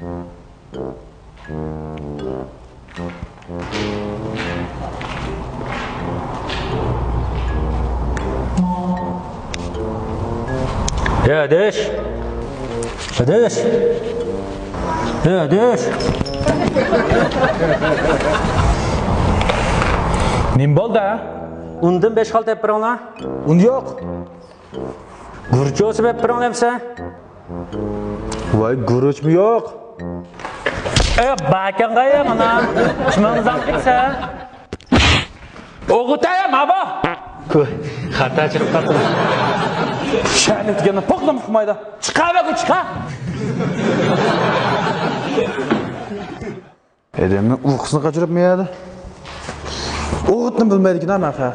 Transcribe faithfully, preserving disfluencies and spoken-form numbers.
يا داش. يا داش. يا داش. نېمە بولدى؟ ئۇندىن بەش خال تېپىپ بېرىڭلار. ئۇن يوق. گۈرۈچ بولسا بېرىپ بېرىڭ دەمسە. ۋاي، گۈرۈچمۇ يوق؟ ئە، باركەن غايە مانا. چىمىڭزاڭ كېسە. ئوغۇتايا مابا. خاتا چىقىپ قاپتۇ. شەنىك دېگەننى پوقلام قىلمايدۇ. چىقار بەك، چىقار. ئادەمنىڭ ئۇيقۇسىنى قاچۇرۇپ مېيەدە. ئوغۇتنى بىلمەيدىكىن مەن خەق.